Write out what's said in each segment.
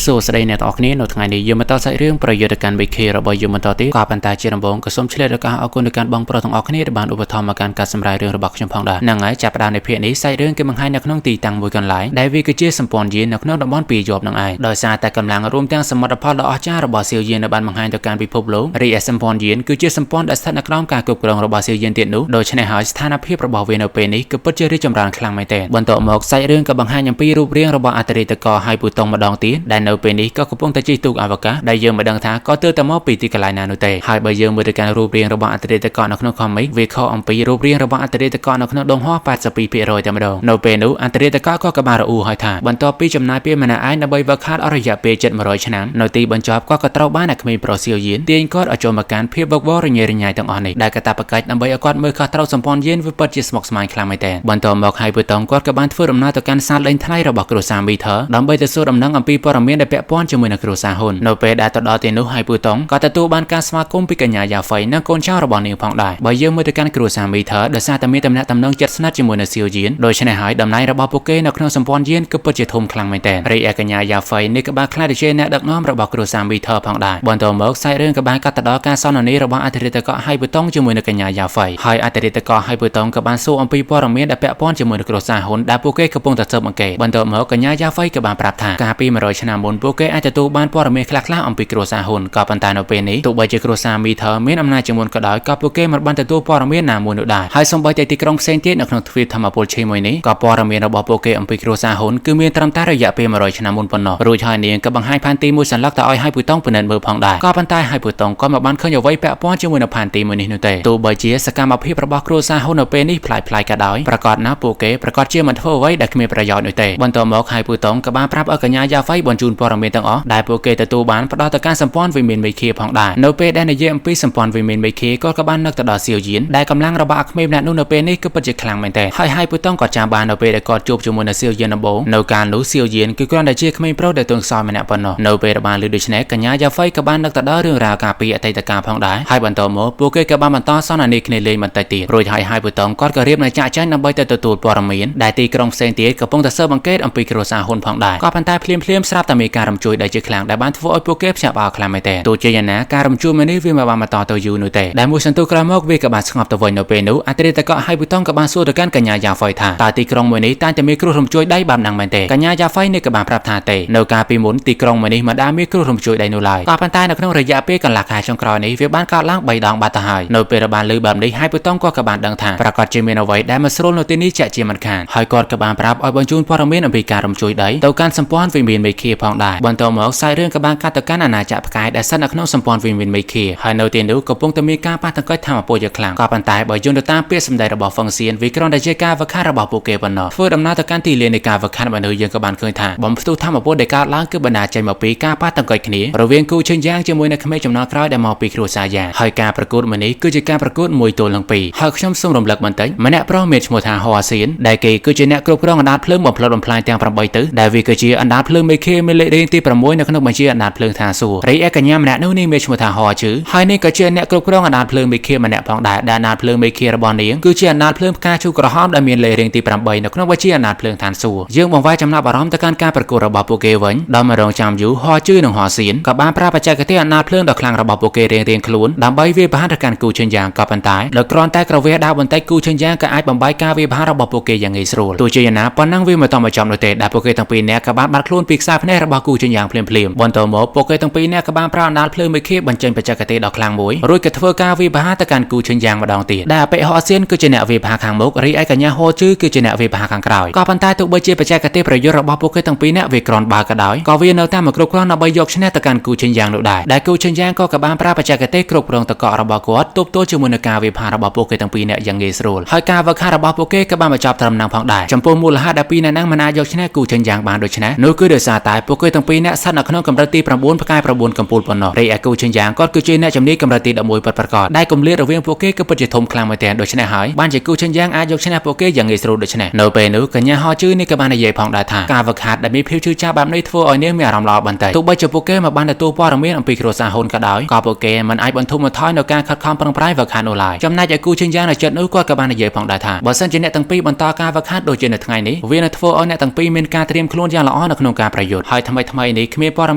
សួស្តីអ្នកទាំងអស់គ្នានៅថ្ងៃនេះយើងបន្តសាច់រឿងប្រយុទ្ធកាន់ BK របស់យើងបន្តទៀតក៏ប៉ុន្តែជាដំបូងក៏សូមឆ្លៀតឱកាសអរគុណទៅកាន់បងប្រុសទាំងអស់គ្នាដែលបានឧបត្ថម្ភមកកាន់ការសម្រាយរឿងរបស់ខ្ញុំផងដែរហ្នឹងហើយចាប់ផ្ដើមនៃភាគនេះសាច់រឿងគេបង្ហាញនៅក្នុងទីតាំងមួយកន្លែងដែលវាគឺជាសម្ព័ន្ធយាននៅក្នុងតំបន់ពីយប់នឹងឯងដោយសារតែកម្លាំងរួមទាំងសមិទ្ធផលដ៏អស្ចារ្យរបស់សៀវយានដែលបានបង្ហាញទៅកាន់ពិភពលោករីឯសម្ព័ន្ធយានគឺជាសម្ព័ន្ធដែលស្ថិតនៅក្រោមការគ្រប់គ្រងរបស់សៀវយានទៀតនោះដូច្នេះហើយស្ថានភាពរបស់វានៅពេលនេះគឺពិតជារីកចម្រើនខ្លាំងមែនទែនបន្ទាប់មកសាច់រឿងក៏បង្ហាញអំពីរូបរាងរបស់អតិរិតករហើយពូតុងម្ដងទៀតដែលនៅពេលនេះក៏កំពុងតែជិះទូកអវកាសដែលយើងមិនដឹងថាក៏ទើបតែមកពីទីកន្លែងណានោះទេហើយបើយើងមើលទៅកាន់រូបរាងរបស់អតិរិតករនៅក្នុង comic វាខុសអំពីរូបរាងរបស់អតិរិតករនៅក្នុងដងហោះ82%តែម្ដងនៅពេលនោះអតិរិតករក៏បានរអ៊ូហើយថាបន្ទាប់ពីចំណាយពេលម្នាក់ឯងដើម្បីវឹកហាត់អស់រយៈពេលជិត100ឆ្នាំនៅទីបញ្ចប់គាត់ក៏ត្រូវបានអាក្មេងប្រុសសៀវយានទាញគាត់ឲ្យចូលមកកាន់ភាពវឹកវររញ៉េរញ៉ៃទាំងអស់នេះដែលកាតព្វកិច្ចដើម្បីឲ្យគាត់មើលខុសត្រូវសម្ព័ន្ធយានវាពិតជាស្មុគស្មាញខ្លាំងមែនទែនបន្ទាប់មកហើយពូតុងគាត់ក៏បានធ្វើដំណើរទៅកាន់សាលដេញថ្លៃរបស់គ្រួសារមីធើដើម្បីទៅសួរដំណឹងអំពីព័ត៌មានដែលពាក់ព័ន្ធជាមួយនឹងគ្រួសារហ៊ុននៅពេលដែលទៅដល់ទីនោះហើយពូតុងក៏ទទួលបានការស្វាគមន៍ពីកញ្ញាយ៉ាហ្វៃនិងកូនចៅរបស់នាងផងដែរបើយើងមើលទៅកាន់គ្រួសារមីធើដោយសារតែមានទំនាក់ទំនងជិតស្និទ្ធជាមួយនឹងសៀវយានដូច្នេះហើយតំណែងរបស់ពួកគេនៅក្នុងសម្ព័ន្ធយានគឺពិតជាធំខ្លាំងមែនទែនរីឯកញ្ញាយ៉ាហ្វៃនេះក៏បានក្លាយទៅជាអ្នកដឹកនាំរបស់គ្រួសារមីធើផងដែរបន្ទាប់មកសាច់រឿងក៏បានកាត់ទៅដល់ការសន្ទនារបស់អធិរិតកហើយពូតុងជាមួយនឹងកញ្ញាយ៉ាហ្វៃហើយអធិរិតកហើយពូតុងក៏បានសួរអំពីព័ត៌មានដែលពាក់ព័ន្ធជាមួយនឹងគ្រួសារហ៊ុនដែលពួកគេកំពុងតែស៊ើបអង្កេតបន្ទាប់មកកញ្ញាយ៉ាហ្វៃក៏បានប្រាប់ថាកាលពី100ឆ្នាំមុនពួកគេអាចទទួលបានព័ត៌មានខ្លះៗអំពីគ្រួសារហ៊ុនក៏ប៉ុន្តែនៅពេលនេះទោះបីជាគ្រួសារមីធើមានអំណាចជាងមុនក៏ដោយក៏ពួកគេមិនបានទទួលព័ត៌មានណាមួយនោះដែរហើយសូម្បីតែទីក្រុងផ្សេងទៀតនៅក្នុងទ្វីបធម្មពលឆេមួយនេះក៏ព័ត៌មានរបស់ពួកគេអំពីគ្រួសារហ៊ុនគឺមានត្រឹមតែរយៈពេល100ឆ្នាំមុនប៉ុណ្ណោះរួចហើយនាងក៏បង្ហាញផែនទីមួយសន្លឹកទៅឲ្យហើយពូតុងពិនិត្យមើលផងដែរក៏ប៉ុន្តែហើយពូតុងក៏មិនបានឃើញអ្វីពាក់ព័ន្ធជាមួយនឹងផែនទីមួយនេះនោះទេទោះបីជាសកម្មភាពរបស់គ្រួសារហ៊ុននៅពេលនេះប្លែកៗក៏ដោយប្រកាសណាស់ពួកគេប្រកាសជាមិនធ្វើអ្វីដែលគ្មានប្រយោជន៍នោះទេបន្ទាប់មកហើយពូតុងក៏បានប្រាប់ឲ្យកញ្ញាយ៉ាហ្វៃបញ្ជូនព័ត៌មានទាំងអស់ដែលពួកគេទទួលបានផ្ដល់ទៅកាន់សម្ព័ន្ធវិមានមេឃាផងដែរនៅពេលដែលនិយាយអំពីសម្ព័ន្ធវិមានមេឃាគាត់ក៏បាននឹកទៅដល់សៀវយានដែលកម្លាំងរបស់អាក្មេងម្នាក់នោះនៅពេលនេះគឺពិតជាខ្លាំងមែនទែនហើយពូតុងក៏ចាំបាននៅពេលដែលគាត់ជួបជាមួយនឹងសៀវយានដំបូងនៅកាលនោះសៀវយានគឺគ្រាន់តែជាក្មេងប្រុសដែលទន់ខ្សោយម្នាក់ប៉ុណ្ណោះនៅពេលដែលបានឮដូច្នេះកញ្ញាយ៉ាហ្វៃក៏បាននឹកទៅដល់រឿងរ៉ាវកាលពីអតីតកាលផងដែរហើយបន្តមកពួកគេក៏បានបន្តសន្ទនាគ្នាលេងបន្តិចទៀតរួចហើយពូតុងគាត់ក៏រៀបនៅចាក់ចែងដើម្បីទៅទទួលព័ត៌មានដែលទីក្រុងផ្សេងទៀតកំពុងតែស៊ើបអង្កេតអំពីគ្រួសារហ៊ុនផងដែរក៏ប៉ុន្តែភ្លាមៗស្រាប់តែមានការរំជួយដែលជាខ្លាំងដែលបានធ្វើឲ្យពួកគេភ្ញាក់ផ្អើលខ្លាំងមែនទែនទោះជាយ៉ាងណាការរំជួយមួយនេះវាមិនបានបន្តទៅយូរនោះទេដែលមួយសន្ទុះក្រោយមកវាក៏បានស្ងប់ទៅវិញនៅពេលនោះអតិរិតកហើយពូតុងក៏បានសួរទៅកាន់កញ្ញាយ៉ាហ្វៃថាតើទីក្រុងមួយនេះតែងតែមានគ្រោះរំជួយដីបែបហ្នឹងមែនទេកញ្ញាយ៉ាហ្វៃនេះក៏បានប្រាប់ថាទេនៅកាលពីមុនទីក្រុងមួយនេះមិនដែលមានគ្រោះរំជួយដីនោះឡើយក៏ប៉ុន្តែនៅក្នុងរយៈពេលកន្លះខែចុងក្រោយនេះវាបានកើតឡើង3ដងបាត់ទៅហើយនៅពេលដែលបានឮបែបនេះហើយពូតុងក៏បានដឹងថាប្រកាសជាមានអ្វីដែលមិនស្រួលនៅទីនេះជាក់ជាមិនខានហើយគាត់ក៏បានប្រាប់ឲ្យបញ្ជូនព័ត៌មានអំពីការរំជួយដីទៅកាន់សម្ព័ន្ធវិមានមេឃាផងដែរបន្ទាប់មកសាច់រឿងក៏បានកាត់ទៅកាន់អាណាចក្រផ្កាយដែលស្ថិតនៅក្នុងសម្ព័ន្ធវិមានមេឃាហើយនៅទីនោះកំពុងតែមានការប៉ះទង្គិចធម្មពលយ៉ាងខ្លាំងក៏ប៉ុន្តែបើយោងទៅតាមពាក្យសម្ដីរបស់ហ្វឹងសៀនវាគ្រាន់តែជាការវឹកហាត់របស់ពួកគេប៉ុណ្ណោះធ្វើដំណើរទៅកាន់ទីលាននៃការវឹកហាត់មនុស្សយើងក៏បានឃើញថាបំផ្ទុះធម្មពលដែលកើតឡើងគឺបណ្ដាចេញមកពីការប៉ះទង្គិចគ្នារវាងគូជើងយ៉ាងជាមួយនឹងក្មេងចំណោទក្រោយដែលមកពីគ្រួសារយ៉ាងហើយការប្រកួតមួយនេះគឺជាការប្រកួតមួយទល់នឹងពីរហើយខ្ញុំសូមរំលឹកបន្តិចម្នាក់ប្រុសមានឈ្មោះថាហោអាសៀនដែលគេគឺជាអ្នកគ្រប់គ្រងអណ្ដាតភ្លើងបំផ្លិចបំផ្លាញទាំង8ទិសដែលវាគឺជាអណ្ដាតភ្លើងមេឃាមានលេខរៀងទី6នៅក្នុងបញ្ជីអណ្ដាតភ្លើងឋានសួគ៌រីឯកញ្ញាម្នាក់នោះនេះមានឈ្មោះថាហោជឺហើយនេះក៏ជាអ្នកគ្រប់គ្រងអណ្ដាតភ្លើងមេឃាម្នាក់ផងដែរដែលអណ្ដាតភ្លើងមេឃារបស់នាងគឺជាអណ្ដាតភ្លើងផ្កាឈូកក្រហមដែលមានលេខរៀងទី8នៅក្នុងបញ្ជីអណ្ដាតភ្លើងឋានសួគ៌យើងបង្វែរចំណាប់អារម្មណ៍ទៅកាន់ការប្រកួតរបស់ពួកគេវិញដោយមករងចាំយូរហោជឺនិងហោសៀនក៏បានប្រើបច្ចេកទេសអណ្ដាតភ្លើងដ៏ខ្លាំងរបស់ពួកគេរៀងៗខ្លួនដើម្បីវាយប្រហារទៅកាន់គូជើងយ៉ាងក៏ប៉ុន្តែដោយគ្រាន់តែក្រវះដាវបន្តិចគូជើងយ៉ាងក៏អាចបំបែកការវាយប្រហាររបស់ពួកគេយ៉ាងងាយស្រួលទោះជាយ៉ាងណាប៉ុណ្ណឹងវាមិនតមកចំនោះទេដែលពួកគេទាំងពីរនាក់ក៏បានបាត់ខ្លួនពីខ្សែភ្នែករបស់គូជើងយ៉ាងភ្លាមៗបន្ទាប់មកពួកគេទាំងពីរនាក់ក៏បានប្រើអណ្ដាតភ្លើងមេឃាបញ្ចេញបច្ចេកទេសដ៏ខ្លាំងមួយរួចក៏ធ្វើការវាយប្រហារទៅកាន់គូជើងយ៉ាងម្ដងទៀតដែលអភិហោសៀនគឺជាអ្នកវាយប្រហារខាងមុខរីឯកញ្ញាហោជឺគឺជាអ្នកវាយប្រហារខាងក្រោយក៏ប៉ុន្តែទោះបីជាបច្ចេកទេសប្រយុទ្ធរបស់ពួកគេទាំងពីរនាក់វាគ្រាន់បើក៏ដោយក៏វានៅតែមិនគ្រប់គ្រាន់ដើម្បីយកឈ្នះទៅកាន់គូជើងយ៉ាងនោះដែរដែលគូជើងយ៉ាងក៏បានប្រើបច្ចេកទេសគ្រប់គ្រងតករបស់គាត់ទប់ទល់ជាមួយនឹងការវាយប្រហាររបស់ពួកគេទាំងពីរនាក់យ៉ាងងាយស្រួលហើយការវឹកហាត់របស់ពួកគេក៏បានបញ្ចប់ត្រឹមហ្នឹងផងដែរចំពោះមូលហេតុដែលពីរនាក់ហ្នឹងមិនអាចយកឈ្នះគូជើងយ៉ាងបានដូច្នេះនោះគឺដោយសារតែពួកគេទាំងពីរនាក់ស្ថិតនៅក្នុងកម្រិតទី9ផ្កាយ9កំពូលប៉ុណ្ណោះរីឯគូជើងយ៉ាងគាត់គឺជាអ្នកជំនាញកម្រិតទី11ពិតប្រាកដដែលគម្លាតរវាងពួកគេគឺពិតជាធំខ្លាំងមែនទែនដូច្នេះហើយបានជាគូជើងយ៉ាងអាចយកឈ្នះពួកគេយ៉ាងងាយស្រួលដូច្នេះនៅពេលនោះកញ្ញាហោជឺនេះក៏បាននិយាយផងដែរថាការវឹកហាត់ដែលមានភាពជឿជាក់បែបនេះធ្វើឲ្យនាងមានអារម្មណ៍ល្អបន្តិចទោះបីជាពួកគេមិនបានទទួលព័ត៌មានអំពីគ្រួសារហ៊ុនក៏ដោយក៏ពួកគេមិនអាចបន្ធូរបន្ថយនៅការខិតខំប្រឹងប្រែងវឹកហាត់នោះឡើយចំណែកឯគូជើងយ៉ាងនៅចិត្តនោះគាត់ក៏បាននិយាយផងដែរថាបើសិនជាអ្នកទាំងពីរបន្តការវឹកហាត់ដូចជានៅថ្ងៃនេះវានឹងធ្វើឲ្យអ្នកទាំងពីរមានការត្រៀមខ្លួនយ៉ាងល្អនៅក្នុងការប្រយុទ្ធហើយ ថ្មីថ្មីនេះគ្មានព័ត៌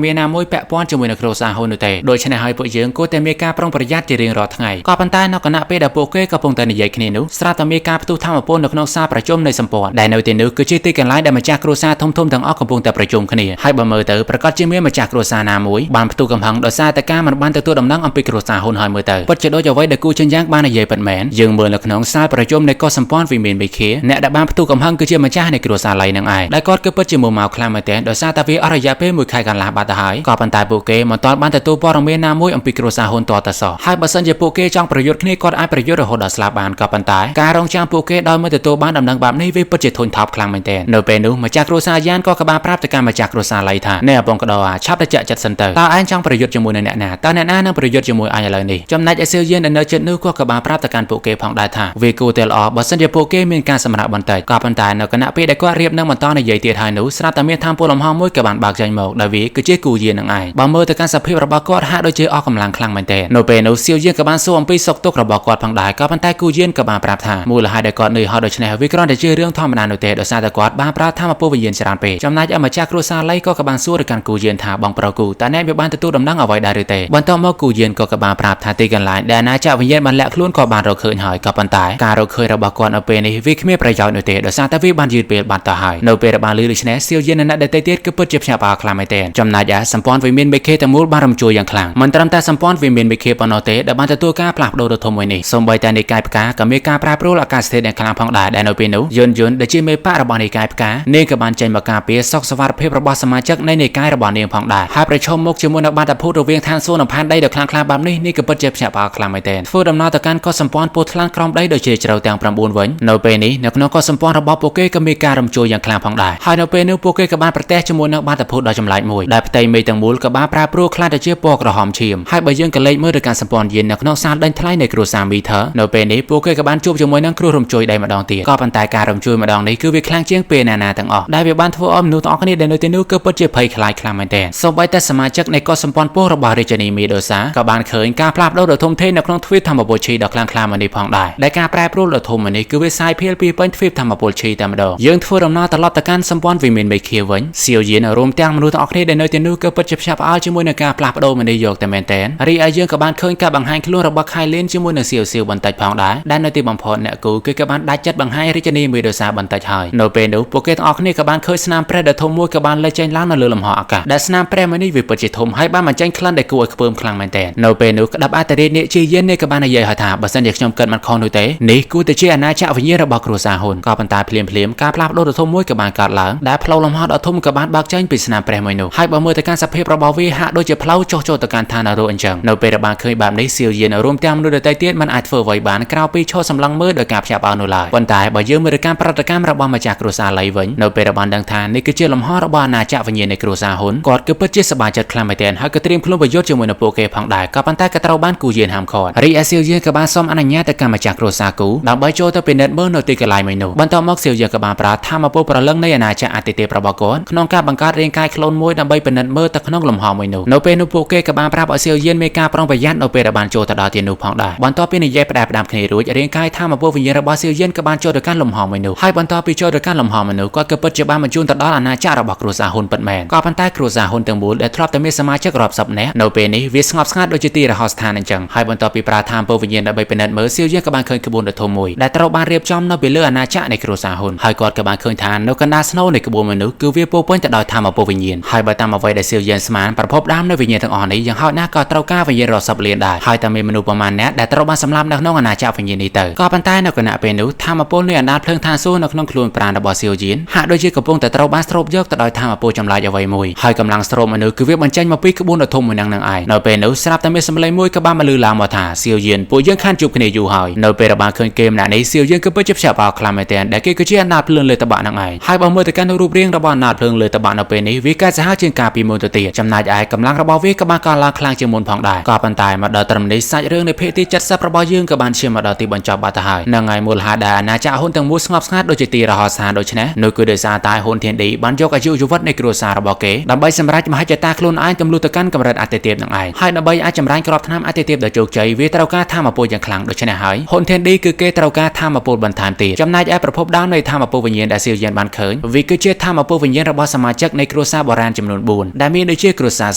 មានណាមួយពាក់ព័ន្ធជាមួយនឹងគ្រួសារហ៊ុននោះទេដូច្នេះហើយពួកយើងគួរតែមានការប្រុងប្រយ័ត្នជារៀងរាល់ថ្ងៃក៏ប៉ុន្តែនៅខណៈពេលដែលពួកគេកំពុងតែនិយាយគ្នានោះស្រាប់តែមានការផ្ទុះធម្មពលនៅក្នុងសាលប្រជុំនៃសម្ព័ន្ធដែលនៅទីនោះគឺជាទីកន្លែងដែលម្ចាស់គ្រួសារធំៗទាំងអស់កំពុងតែប្រជុំគ្នាហើយបើមើលទៅប្រកាសជាមានម្ចាស់គ្រួសារណាមួយបានផ្ទុះកំហឹងដោយសារតែការមិនបានទទួលដំណឹងអំពីគ្រួសារហ៊ុនហើយមើលទៅពិតជាដូចអ្វីដែលគូចិនយ៉ាងបាននិយាយពិតមែនយើងមើលនៅក្នុងសាលប្រជុំនៃកុសសម្ព័ន្ធវិមានមេឃាអ្នកដែលបានផ្ទុះកំហឹងគឺជាម្ចាស់នៃគ្រួសារឡៃនឹងឯងដែលគាត់គឺពិតជាមួម៉ៅខ្លាំងមែនទែនដោយសារតែវាអស់រយៈពេលមួយខែកន្លះបាត់ទៅហើយក៏ប៉ុន្តែពួកគេមិនទាន់បានទទួលព័ត៌មានណាមួយអំពីគ្រួសារហ៊ុនតតសោះហើយបើសិនជាពួកគេចង់ប្រយុទ្ធគ្នាគាត់អាចប្រយុទ្ធរហូតដល់ស្លាប់បានក៏ប៉ុន្តែការរងចាំពួកគេដោយមិនទទួលបានដំណឹងបែបនេះវាពិតជាធុញថប់ខ្លាំងមែនទែននៅពេលនោះម្ចាស់គ្រួសារយ៉ានក៏ក្បាលប្រាប់ទៅកាន់ម្ចាស់គ្រួសារឡៃថានេះអពងកដោឆាប់តែចាក់ចិត្តសិនទៅតើឯងចង់ប្រយុទ្ធជាមួយនឹងអ្នកណាតើអ្នកណានឹងប្រយុទ្ធជាមួយអញឥឡូវនេះចំណែកឯសៀវយានដែលនៅជិតនោះក៏ក្បាលប្រាប់ទៅកាន់ពួកគេផងដែរថាវាគួរតែល្អបើសិនជាពួកគេមានការសម្រាកបន្តិចក៏ប៉ុន្តែនៅគណៈពេលដែលគាត់រៀបនឹងបន្តនិយាយទៀតហើយនោះស្រាប់តែមានធម្មពលលំហមួយក៏បានបើកចេញមកដែលវាគឺជាគូយាននឹងឯងបើមើលទៅកាន់សភាពរបស់គាត់ហាក់ដូចជាអស់កម្លាំងខ្លាំងមែនទែននៅពេលនោះសៀវយានក៏បានសួរអំពីសុខទុក្ខរបស់គាត់ផងដែរក៏ប៉ុន្តែគូយានក៏បានប្រាប់ថាមូលហេតុដែលគាត់នឿយហត់ដូច្នេះវាគ្រាន់តែជារឿងធម្មតានោះទេដោយសារតែគាត់បានប្រើធម្មពលវិញ្ញាណច្រើនពេកចំណែកឯម្ចាស់គ្រួសារលៃក៏បានសួរទៅកាន់គូយានថាបងប្រុសគូតើអ្នកមានបានទទួលដំណឹងអ្វីដែរឬទេបន្ទាប់មកគូយានក៏បានប្រាប់ថាទីកន្លែងដែលអាណាចក្រវិញ្ញាណបានលាក់ខ្លួនក៏បានរកឃើញហើយក៏ប៉ុន្តែការរកឃើញរបស់គាត់នៅពេលនេះវាគ្មានប្រយោជន៍នោះទេដោយសារតែវាបានយឺតពេលបាត់ទៅហើយនៅពេលដែលបានឮដូច្នេះសៀវយាននិងអ្នកដទៃទៀតគឺពិតជាភ្ញាក់ផ្អើលខ្លាំងមែនទែនចំណែកឯសម្ព័ន្ធវិមានមេឃទាំងមូលបានរំជួលយ៉ាងខ្លាំងមិនត្រឹមតែសម្ព័ន្ធវិមានមេឃប៉ុណ្ណោះទេដែលបានទទួលការផ្លាស់ប្ដូរដ៏ធំមួយនេះសូម្បីតែនិកាយផ្កាក៏មានការប្រែប្រួលអាកាសធាតុយ៉ាងខ្លាំងផងដែរដែលនៅពេលនោះយន្តយន្តដែលជាមេបករបស់និកាយផ្កានាងក៏បានចេញមកការពារសុខសុវត្ថិភាពរបស់សមាជិកនៃនិកាយរបស់នាងផងដែរហើយប្រឈមមុខជាមួយនឹងបាតុភូតរវាងឋានសួគ៌និងផែនដីដ៏ខ្លាំងក្លាបែបនេះនេះក៏ពិតជាភ្ញាក់ផ្អើលខ្លាំងមែនទែនធ្វើដំណើរទៅកាន់កោះសម្ព័ន្ធពោធិថ្លានក្រោមដីដ៏ជ្រាលជ្រៅទាំង9វិញនៅពេលនេះនៅក្នុងកោះសម្ព័ន្ធរបស់ពួកគេក៏មានការរំជួលយ៉ាងខ្លាំងផងដែរហើយនៅពេលនោះពួកគេក៏បានប្រទះជាមួយនឹងបាតុភូតដ៏ចម្លែកមួយដែលផ្ទៃមេឃទាំងមូលក៏បានប្រែប្រួលខ្លាំងទៅជាពណ៌ក្រហមឈាមហើយបើយើងក៏លេចមើលទៅកាន់សម្ព័ន្ធយាននៅក្នុងសាលដេញថ្លៃនៃគ្រួសារមីធើនៅពេលនេះពួកគេក៏បានជួបជាមួយនឹងគ្រោះរំជួយដីម្ដងទៀតក៏ប៉ុន្តែការរំជួយម្ដងនេះគឺវាខ្លាំងជាងពេលណាណាទាំងអស់ដែលវាបានធ្វើឲ្យមនុស្សទាំងអស់គ្នាដែលនៅទីនោះគឺពិតជាភ័យខ្លាចខ្លាំងមែនទែនសូម្បីតែសមាជិកនៃកោះសម្ព័ន្ធពោះរបស់រាជនីមីដូសាក៏បានឃើញការផ្លាស់ប្ដូរដ៏ធំធេងនៅក្នុងទ្វីបធម្មពលឈីដ៏ខ្លាំងក្លាមួយនេះផងដែរដែលការប្រែប្រួលដ៏ធំមួយនេះគឺវាសាយភាយពីពេញទ្វីបធម្មពលឈីតែម្ដងយើងធ្វើដំណើរត្រឡប់ទៅកាន់សម្ព័ន្ធវិមានមេឃាវិញសៀវយានរួមទាំងមនុស្សទាំងអស់គ្នាដែលនៅទីនោះគឺពិតជាភ្ញាក់ផ្អើលជាមួយនឹងការផ្លាស់ប្ដូរមួយនេះយកតែមែនទែនរីឯយើងក៏បានឃើញការបង្ហាញខ្លួនរបស់ខៃលៀនជាមួយនឹងសៀវសៀវបន្តិចផងដែរដែលនៅទីបំផុតអ្នកគូគឺក៏បានដាច់ចិត្តបង្ហាញរាជនីមីដូសាបន្តិចហើយនៅពេលនោះពួកគេទាំងអស់គ្នាក៏បានឃើញស្នាមព្រះដ៏ធំមួយក៏បានលេចចេញឡើងនៅលើលំហអាកាសដែលស្នាមព្រះមួយនេះវាពិតជាធំហើយបានបញ្ចេញក្លិនដែលគួរឲ្យខ្ពើមខ្លាំងមែនទែននៅពេលនោះក្តាប់អត្តរាជនេះជាយាននេះក៏បាននិយាយឲ្យថាបើសិនជាខ្ញុំគិតមិនខុសនោះទេនេះគួរតែជាអាណាចក្រវិញ្ញាណរបស់គ្រួសារហ៊ុនក៏ប៉ុន្តែភ្លាមៗការផ្លាស់ប្ដូរដ៏ធំមួយក៏បានកើតឡើងដែលផ្លូវលំហដ៏ធំក៏បានបើកចេញពីស្នាមព្រះមួយនោះហើយបើមើលទៅកាន់សភាពរបស់វាហាក់ដូចជាផ្លូវចុះចូលទៅកាន់ឋាននរកអញ្ចឹងនៅពេលដែលបានឃើញបែបនេះសៀវយានរួមទាំងមនុស្សដទៃទៀតមិនអាចធ្វើអ្វីបានក្រៅពីឈរសម្លឹងមើលដោយការភ្ញាក់ផ្អើលនោះឡើយប៉ុន្តែបើយើងមើលទៅកាន់ប្រតិកម្មរបស់ម្ចាស់គ្រួសារលៃវិញនៅពេលដែលបានដឹងថានេះគឺជាលំហរបស់អាណាចក្រវិញ្ញាណនៃគ្រួសារហ៊ុនគាត់គឺពិតជាសប្បាយចិត្តខ្លាំងមែនទែនហើយក៏ត្រៀមខ្លួនប្រយុទ្ធជាមួយនឹងពួកគេផងដែរក៏ប៉ុន្តែក៏ត្រូវបានគូយានហាមឃាត់រីឯសៀវយានក៏បានសុំអនុញ្ញាតទៅកាន់ម្ចាស់គ្រួសារគូដើម្បីចូលទៅពិនិត្យមើលនៅទីកន្លែងមួយនោះបន្ទាប់មកសៀវយានក៏បានប្រើធម្មពលប្រលឹងនៃអាណាចក្រអតិទេពរបស់គាត់ក្នុងការបង្កើតរាងកាយខ្លួនមួយដើម្បីពិនិត្យមើលទៅក្នុងលំហមួយនោះនៅពេលនោះពួកគេក៏បានប្រាប់ឲ្យសៀវយានមានការប្រុងប្រយ័ត្ននៅពេលដែលបានចូលទៅដល់ទីនោះផងដែរបន្ទាប់ពីនិយាយផ្ដែផ្ដាំគ្នារួចរាងកាយធម្មពលវិញ្ញាណរបស់សៀវយានក៏បានចូលទៅកាន់លំហមួយនោះហើយបន្ទាប់ពីចូលទៅកាន់លំហមួយនោះគាត់ក៏ពិតជាបានបញ្ជូនទៅដល់អាណាចក្ររបស់គ្រួសារហ៊ុនពិតមែនក៏ប៉ុន្តែគ្រួសារហ៊ុនទាំងមូលដែលធ្លាប់តែមានសមាជិករាប់សិបនាក់នៅពេលនេះវាស្ងប់ស្ងាត់ដូចជាទីរហោស្ថានអញ្ចឹងហើយបន្ទាប់ពីប្រើធម្មពលវិញ្ញាណដើម្បីពិនិត្យមើលសៀវយានក៏បានឃើញក្បួនដ៏ធំមួយដែលត្រូវបានរៀបចំនៅពីលើអាណាចក្រនៃគ្រួសារហ៊ុនហើយគាត់ក៏បានឃើញថានៅកណ្ដាលស្នូលនៃក្បួនមនុស្សគឺវាពោពេញទៅដោយធម្មពលវិញ្ញាណហើយបើតាមអ្វីដែលសៀវយានស្មានប្រភពដើមនៃវិញ្ញាណទាំងអស់នេះយ៉ាងហោចណាស់ក៏ត្រូវការវិញ្ញាណរាប់សិបលានដែរហើយតែមានមនុស្សប្រមាណអ្នកដែលត្រូវបានសម្លាប់នៅក្នុងអាណាចក្រវិញ្ញាណនេះទៅក៏ប៉ុន្តែនៅគណៈពេលនោះធម្មពលនៃអណ្ដាតភ្លើងឋានសួគ៌នៅក្នុងខ្លួនប្រាណរបស់សៀវយានហាក់ដូចជាកំពុងតែត្រូវបានស្រូបយកទៅដោយធម្មពលចម្លែកអ្វីមួយហើយកម្លាំងស្រូបមនុស្សគឺវាបញ្ចេញមកពីក្បួនដ៏ធំមួយនឹងឯងនៅពេលនោះស្រាប់តែមានសម្លេងមួយក៏បានមកលឺឡើងមកថាសៀវយានពួកយើងខានជួបគ្នាយូរហើយនៅពេលដែលបានឃើញគេម្នាក់នេះសៀវយានគឺពិតជាភ្ញាក់ផ្អើលខ្លាំងមែនទែនដែលគេគឺជាអណ្ដាតភ្លើងលើតបាក់នឹងឯងហើយបើមើលទៅកាន់រូបរាងរបស់អណ្ដាតភ្លើងលើតបាក់នៅពេលនេះវាកាចសាហាវជាងកាលពីមុនទៅទៀតចំណែកឯកម្លាំងរបស់វាក៏បានកើនឡើងខ្លាំងជាងមុនផងដែរក៏ប៉ុន្តែមកដល់ត្រឹមនេះសាច់រឿងនៃភាគទី70របស់យើងក៏បានឈានមកដល់ទីបញ្ចប់បាត់ទៅហើយនឹងហើយមូលហេតុដែលអាណាចក្រហ៊ុនទាំងមូលស្ងប់ស្ងាត់ដូចជាទីរហោស្ថានដូច្នេះនោះគឺដោយសារតែហ៊ុនធានឌីបានយកអាយុជីវិតនៃគ្រួសាររបស់គេដើម្បីសម្រេចមហិច្ឆតាខ្លួនឯងទម្លុះទៅកាន់កម្រិតអតិទេពនឹងឯងហើយដើម្បីអាចចម្រើនក្របថ្នាំអតិទេពដ៏ជោគជ័យវាត្រូវការធម្មពលយ៉ាងខ្លាំងដូច្នេះហើយហ៊ុនធានឌីគឺគេត្រូវការធម្មពលបន្ថែមទៀតចំណែកឯប្រភពដើមនៃធម្មពលវិញ្ញាណដែលសៀវយានបានឃើញវាគឺជាធម្មពលវិញ្ញាណរបស់សមាជិកនៃគ្រួ គ្រួសារបុរាណចំនួន4ដែលមានដូចជាគ្រួសារ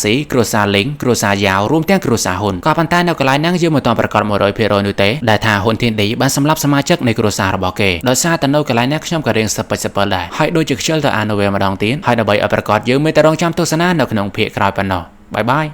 ស៊ីគ្រួសារលីងគ្រួសារយ៉ាវរួមទាំងគ្រួសារហ៊ុនក៏ប៉ុន្តែនៅកន្លែងហ្នឹងយើងមិនទាន់ប្រាកដ100%នោះទេដែលថាហ៊ុនធានឌីបានសម្លាប់សមាជិកនៃគ្រួសាររបស់គេដោយសារតែនៅកន្លែងនេះខ្ញុំក៏រៀងសពិចសពិលដែរហើយដូចជាខ្ជិលទៅអាន novel ម្ដងទៀតហើយដើម្បីឲ្យប្រាកដយើងមានតែរងចាំទស្សនានៅក្នុងភាគក្រោយប៉ុណ្ណោះបាយបាយ។